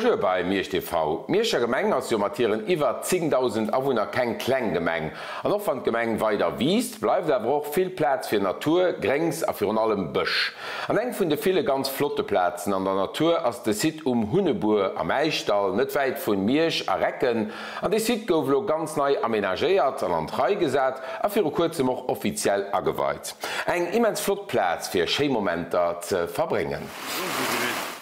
Bonjour bei Miersch TV. D'Mierscher Gemeng ass jo mat hiren iwwer 10.000 Awunner keng kleng Gemeng. An och wann d'Gemeng weider wiisst, bleift awer och vill Plaz fir Natur, Gréngs a virun allem Bësch. An eng vun de ville ganz flotte Plazen an der Natur ass de Site um Hunnebuer am Äischdall, net wäit vun Miersch a Recken. An dee Site gouf elo ganz nei amenagéiert an an d'Rei gesat a viru kuerzem och offiziell ageweit. Eng immens flott Plaz fir schéi Momenter ze verbréngen.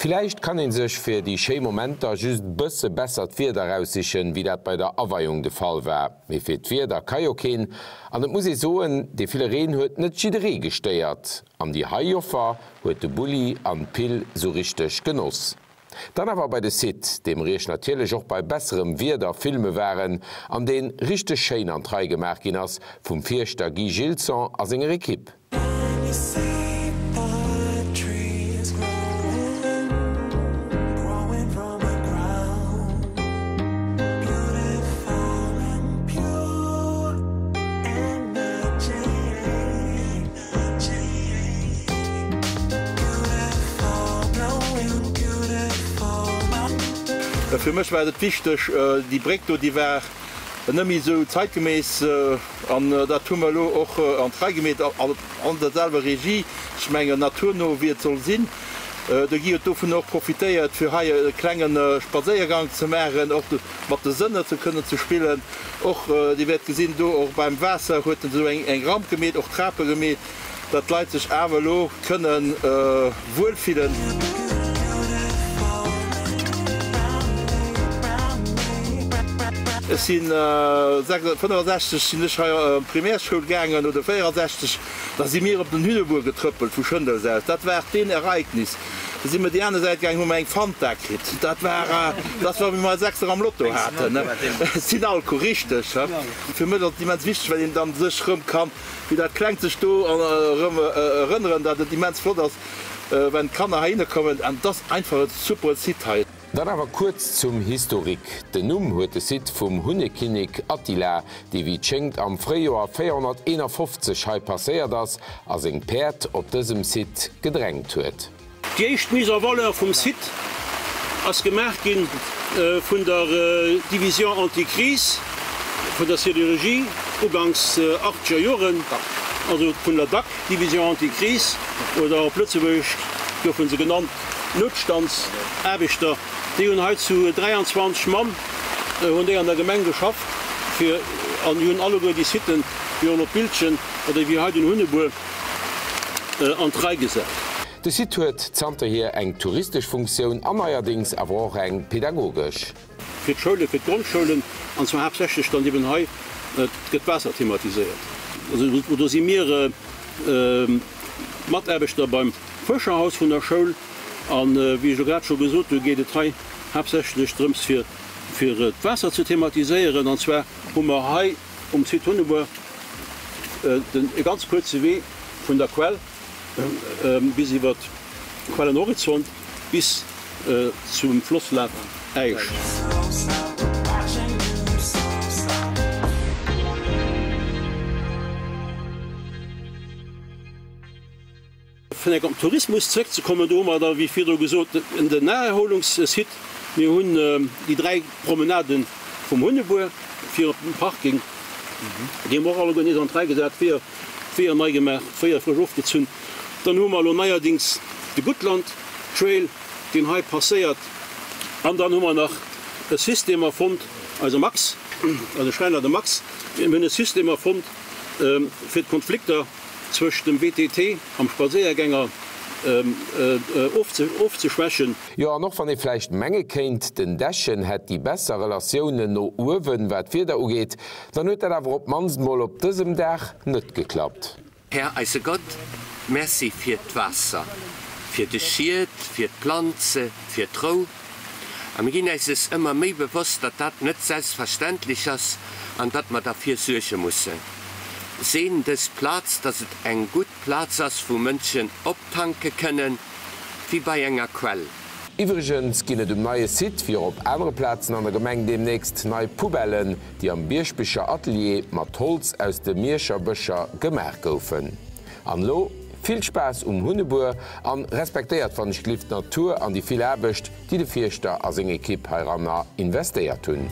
Villäicht kann een sech fir déi schéi Momenter just bësse bessert Wieder raussichen, wéi dat bei der Aweiung de Fall war. Mee fir d'Wieder ka jo keen, an et muss ee soen, dee ville Reen huet net jidderee gestéiert. An déi hei Joffer huet de Bulli an d'Pill sou richteg genoss. Dann awer bei de Site, dee mer iech natierlech och bei besserem Wieder filme waren an deen richteg schéin an d'Rei gemaach ginn ass vum Fierschter Guy Gilson a senger Equipe. Fir mech war et wichteg, déi Bréck do, déi war net méi esou zeitgeméiss an dat hu mer elo och an d'Rei gemeet an der selwer Regie, ech mengen naturno wéi et soll sinn. De Guy huet dovun och profitéiert fir hei e klenge Spadséiergang ze maachen, och mat de Sënner ze kënnen ze spillen. Och, Dir wäert gesinn, do och beim Waasser huet en esou eng Ramp gemeet, och Trape gemeet, datt d'Leit sech awer elo kënne wuel fillen. Ech sinn 65 sinn ech hei an d'Primärschoul gaangen, oder 64, da si mir op den Hühnebuer getrëppelt vu Schëndels aus. Dat war deen Ereignis. Da si mir déi aner Säit gaangen, hu mer eng Fanta kritt. Dat war, dat war wéi mer e Sechser am Lotto haten. Sinalco, richteg. Fir mech ass et immens wichteg, well een dann sech rëm kann, wéi dat Klengt sech do erëm erënneren, datt et immens flott ass, wenn d'Kanner heihinne kommen. An et ass einfach e super Site hei. Dann awer kuerz zum Historique, Den Numm huet de Site vum Hunnekinnek Attila, dee wéi et schéngt am Fréijoer 451 hei passéiert ass a seng Päerd op dësem Site gedränkt huet. Déi éischt Mise en valeur vum Site ass gemaach gi vun der Division anti-crise vun der Sidérurgie uganks achtzeger Joren, also vun der dac, Division anti-crise, oder op Lëtzebuergesch goufe se genannt Noutstandsaarbechter, déi hunn hei zu 23 Mann hunn déi an der Gemeng geschafft fir an déi hunn alleguer déi Siten, wéi och elo d'Bildchen oder wéi hei den Hunnebuer, an d'Rei gesat. De Site huet zanterhier eng touristesch Funktioun an neierdéngs awer och eng pedagogesch. Fir d'Schoulen, fir d'Grondschoulen, an zwar haaptsächlech dann eben hei gëtt d'Waasser thematiséiert. Also do si mir Mataarbechter beim Fuerscherhaus vun der Schoul an wéi ech elo grad scho gesot hu geet et hei haaptsächlech drëms fir fir d'Waasser ze thematiséieren an zwar hu mer hei um Site Hunnebuer den e ganz kuerze Wee vun der Quell bis iwwer Quellenhorizont bis zum Flosslaf Äisch. Fir enk op den Tourismus zréckzekommen, do hu mer da, wéi virdru gesot, den Naherholungssite. Mir hunn déi 3 Promenaden vum Hunnebuer fir op den Parking, déi hu mer och alleguer nees an d'Rei gesat, d'Weeër, d'Weeër nei gemaach, d'Weeër frësch ofgezunn. Dann hu mer elo neierdings de Guttland Trail, deen hei passéiert. An dann hu mer nach e System erfonnt, eise Max, eise Schräiner, de Max, mir hunn e System erfonnt, fir d'Konflikter zwëscht dem WTT am Spadséiergänger ofzeschwächen. Jo, an och wann ee vläicht menge kéint, den Dechen hätt déi besser Relatiounen no uewen, wat d'Wieder ugeet, dann huet dat awer op d'mannst mol op dësem Dag net geklappt. Här eise Gott, Merci fir d'Waasser, fir de Schied, fir d'Planze, fir d'Rou. A mir ginn äis es ëmmer méi bewosst, datt dat net selbstverständlech ass an datt mer derfir suerge mussen. Seen dës Plaz, datt et eng gutt Plaz ass, wou Mënschen optanke kënnen, wéi bei enger Quell. Iwwregens ginn et um neie Site, wéi och op anere Plazen an der Gemeng deemnächst nei Poubellen, déi am Bierschbecher Atelier mat Holz aus de Mierscher Bëscher gemaach goufen. An elo vill. Vill Spaass um Hunnebuer an respektéiert wann ech glift d'Natur an déi vill Aarbecht, déi de Fierschter a seng Ekipp heiranner investéiert hunn.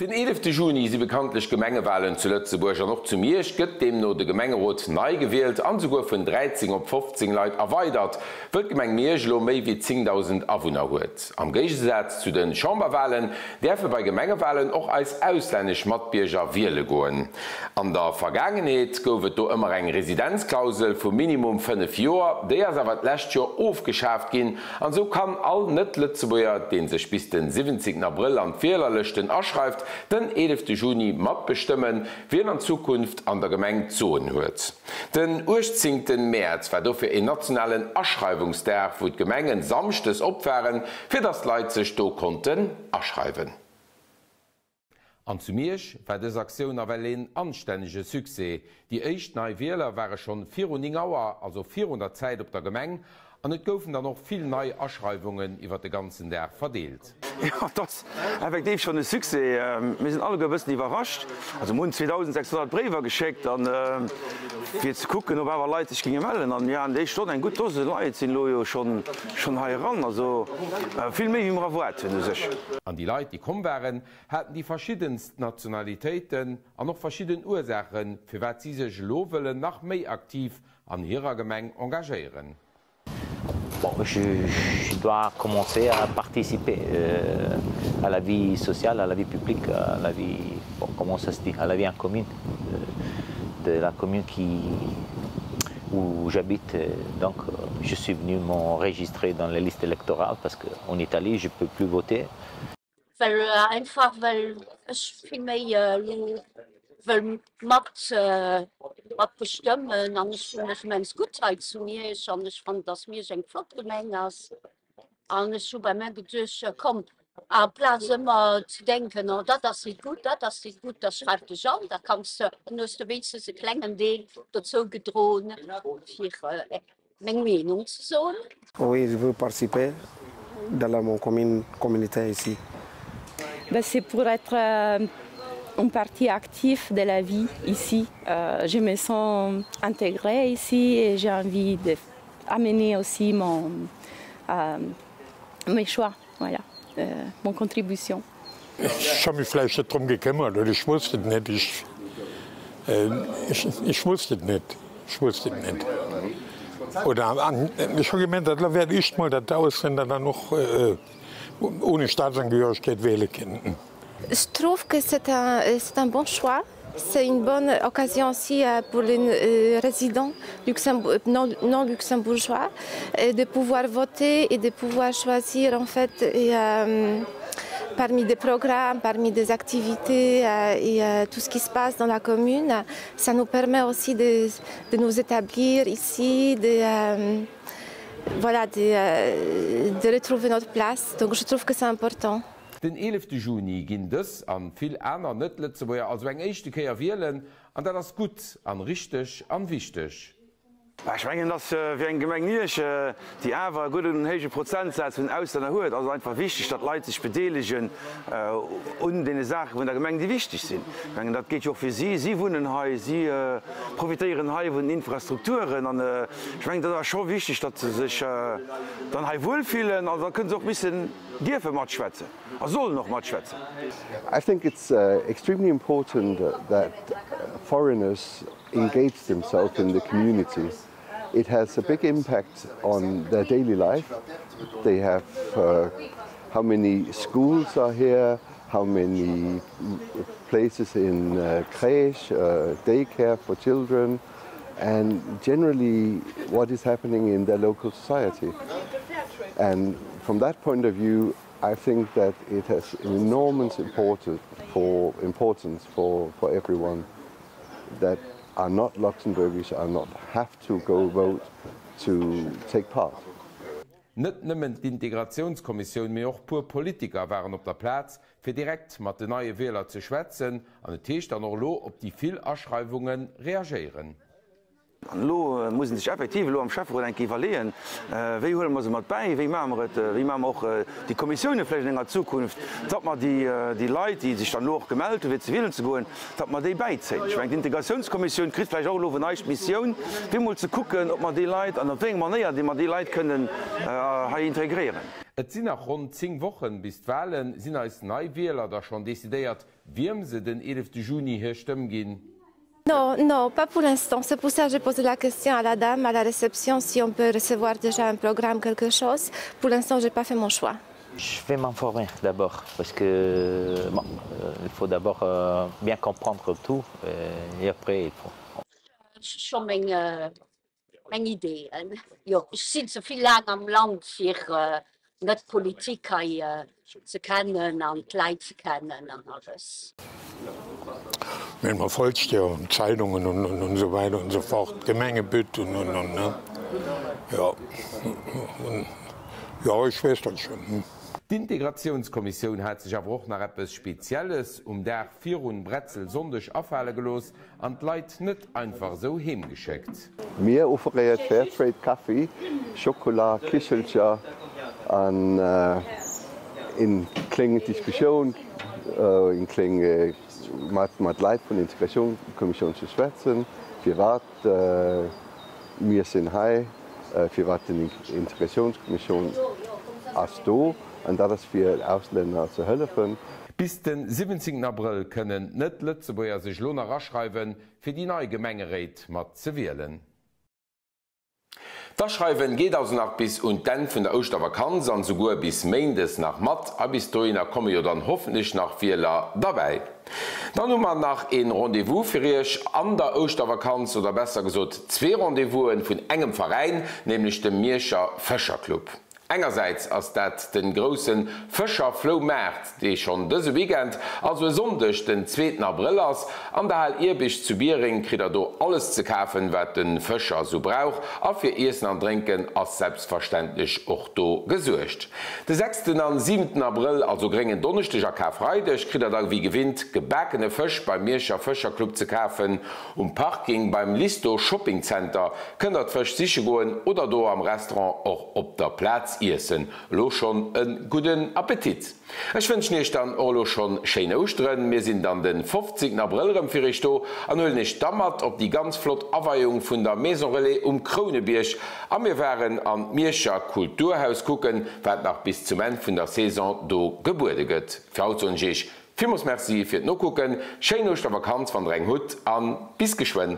Den 11 Juni si bekanntlech Gemengewalen zu Lëtzebuerg an och zu Miersch gëtt deemno de Gemengerot nei gewielt an esouguer vun 13 op 15 Leit erweidert, wëll d'Gemeng Miersch elo méi wéi 10.000 Awunner huet. Am Géigesaz zu de Chamberwalen däerfe bei Gemengewalen och eis auslännesch Matbierger wiele goen. An der Vergaangenheet gouf et do ëmmer eng Residenzklausel vu minimum 5 Joer, déi ass awer d'lescht Joer ofgeschaaft ginn An esou kann all Net-Lëtzebuerger, deen sech bis den 17 Abrëll an d'Wielerlëschten aschreift, den 11 Juni matbestëmmen, wien an Zukunft an der Gemeng d'Soen huet. Den 18 Mäerz war dofir een nationalen Aschreiwungsdag, wou d'Gemengen samschdes op waren, fir dass d'Leit sech do konnten aschreiwen. An zu Miersch war dës Aktioun nawell een anstännege Succès. Déi éischt nei Wieler ware schonn virun 9 Auer, also virun der Zäit op der Gemeng, an et goufen dann och vill nei Aschreiwungen iwwer de ganzen Dag verdeelt. Jo, et ass effektiv schonn e Succès. Mir sinn alleguer e bëssen iwwerrascht. Also mir hunn 2.600 Bréiwer geschéckt an fir ze kucken, ob awer Leit sech géinge mellen. An mir haten déi Stonn eng gutt Dose Leit sinn elo jo schonn hei eran. Also vill méi wéi mir erwaart hunn u sech. An déi Leit, déi komm waren, haten déi verschiddenst Nationalitéiten an och verschidden Ursaachen, firwat si sech elo wëllen nach méi aktiv an hirer Gemeng engagéieren. Bon, je, je dois commencer à participer euh, à la vie sociale, à la vie publique, à la vie, bon, comment ça se dit, à la vie en commune de, de la commune qui, où j'habite. Donc je suis venu m'enregistrer dans les listes électorales parce qu'en Italie, je peux plus voter. Well einfach well ech vill méi elo wëll mat mat bestëmmen an ech hunn ech immens gutt hei zu Miersch an ech fannen, datt Miersch eng flott Gemeng ass an ech hu bei mär geduecht, jo komm, amplaz ëmmer ze denken, oh dat ass nit gutt, dat ass nit gutt, da schreif dech an, da kanns de, dann hues de wéinstens e klengen Deel dozou gedroen fir Meng Meenung ze soen. Oui, je veux participer dans la mon commune communautaire ici. Ben, c'est pour être euh, une partie active de la vie ici. Euh, je me sens intégrée ici et j'ai envie d'amener aussi mon, euh, mes choix, voilà, euh, mon contribution. Ech hu mech vläicht net drëm gekëmmert oder ech wosst et net. Ech, ech wosst et net. Ech wosst et net. Oder an ech hu gemengt, dat wär d'éischt Mol, datt d'Auslänner dann och ohne Staatsangehörigkeit wähle kéinten. Je trouve que c'est un, c'est un bon choix. C'est une bonne occasion aussi euh, pour les euh, résidents luxembourg, non, non luxembourgeois de pouvoir voter et de pouvoir choisir en fait et, euh, parmi des programmes, parmi des activités euh, et euh, tout ce qui se passe dans la commune. Ça nous permet aussi de, de nous établir ici, de, euh, voilà, de, euh, de retrouver notre place. Donc je trouve que c'est important. Den 11 Juni ginn dës an vill aner Net-Lëtzebuerger also eng éischte Kéier wielen, an dat ass gutt an richteg an wichteg. Ech mengen, dass fir eng Gemeng Miersch, déi awer e gudden héije Prozentsaz vun Auslänner huet, ass et einfach wichteg, datt d'Leit sech bedeelegen un deene Saache vun der Gemeng, déi wichteg sinn. Ech mengen, dat geet jo och fir si. Si wunnen hei, si profitéieren hei vun den Infrastrukturen. An ech mengen, dat ass scho wichteg, datt se sech dann hei wuelfillen an da kënne se och missen dierfe matschwätzen a sollen och matschwätzen. I think it's extremely important that foreigners engage themselves in the community. It has a big impact on their daily life. They have uh, how many schools are here, how many places in uh, creche, uh, daycare for children, and generally what is happening in their local society. And from that point of view, I think that it has enormous importance for, importance for, for everyone that are not Luxembourgish are not have to go vote to take part. Net nëmmen d'Integratiounskommissioun, mee och puer Politiker waren op der Plaz, fir direkt mat den neie Wieler ze schwätzen. An et heescht dann och elo op déi vill Aschreiwunge reagéieren. An elo muss ee sech effektiv elo am Schäfferot eng Kéier iwwerleeën, Wéi huele mer se mat bäi? Wéi maache mer et? Wéi maache mer och déi Kommissioune vläicht an enger Zukunft, datt mer déi Leit, déi sech dann elo och gemellt hunn, fir ze wielen ze goen, datt mer déi bäizéien? Ech mengen, d'Integratiounskommissioun kritt vläicht och elo vun eis d'Missioun, fir emol ze kucken, ob mer déi Leit an op wéi eng Manéier déi mer déi Leit kënnen hei integréieren. Et sinn nach ronn 10 Wochen bis d'Wahlen. Sinn eis nei Wieler da schonn decidéiert, wiem se den 11 Juni hir Stëmm ginn? Non, non, pas pour l'instant. C'est pour ça que j'ai posé la question à la dame à la réception si on peut recevoir déjà un programme, quelque chose. Pour l'instant, j'ai pas fait mon choix. Je vais m'informer d'abord parce que bon, euh, il faut d'abord euh, bien comprendre tout euh, et après il faut. Scho meng äh, meng Ideeën. Jo, ech sinn ze vill laang am Land fir net d'Politik hei ze kennen an d'Leit ze kennen an alles. Mir verfolgt jo Zeitungen und und und so weiter und so fort, Gemengebütt und und und ne? Jo, und jo, ech weess dat schon. D'Integratiounskommissioun hat sech awer och nach eppes Spezielles um Dag virun Bretzelsonndeg afale gelooss an d'Leit net einfach esou heem geschéckt. Mir offréiert Fairtrade Kaffi, Schokola, Kichelcher an een kléng Diskussioun, een kléng mat Leit vun Integratiounskommissioun ze schwätzen, firwat mir sinn hei, firwat den Integratiounskommissioun ass do an dat ass fir Auslänner ze hëllefen. Bis den 17 Abrëll kënnen d'Net-Lëtzebuerger sech elo nach aschreiwen, fir déi nei Gemengeréit mat ze wielen. D'Aschreiwen geet also nach bis un d'Enn vun der Ouschtervakanz an souguer bis Méindes nach mat. A bis dohinner komme jo dann hoffentlech nach Wieler derbäi. Dann hu mer nach een Rendez-vous fir iech an der Ouschtervakanz, oder besser gesot zwee Rendez-vous'en vun engem Veräin, nämlech dem Mierscher Fëscherclub. Engersäits ass dat den groussen Fëscher-Floumaart, dee schonn dëse Weekend, also e Sonndeg den zweeten Abrëll ass. An der Hal Irbich zu Biereng kritt der do alles ze kafen, wat den Fëscher sou brauch, a fir Iessen an Drénken ass selbstverständlech och do gesuergt. De sechsten an siwenten Abrëll, also Gréngen Donneschdeg a Karfreideg, kritt der da wéi gewinnt gebakene Fësch beim Mierscher Fëscherclub ze kafen. Um Parking beim Listo Shopping Center kënnt der d'Fësch siche goen oder do am Restaurant och op der Plaz iessen. Elo schonn e gudden Appetit! Ech wënschen iech dann och elo schonn schéin Ouschteren. Mir sinn dann den 15 Abrëll erëm fir iech do an huelen iech da mat op déi ganz flott Aweiung vun der Maison Relais um Krounebierg a mir waren an d'Mierscher Kulturhaus kucken, wat nach bis zum Enn vun der Saison do gebuede gëtt. Fir haut soen ech iech Villmols Merci fir d'Nokucken, schéin Ouschtervakanz wann der eng hutt an bis geschwënn.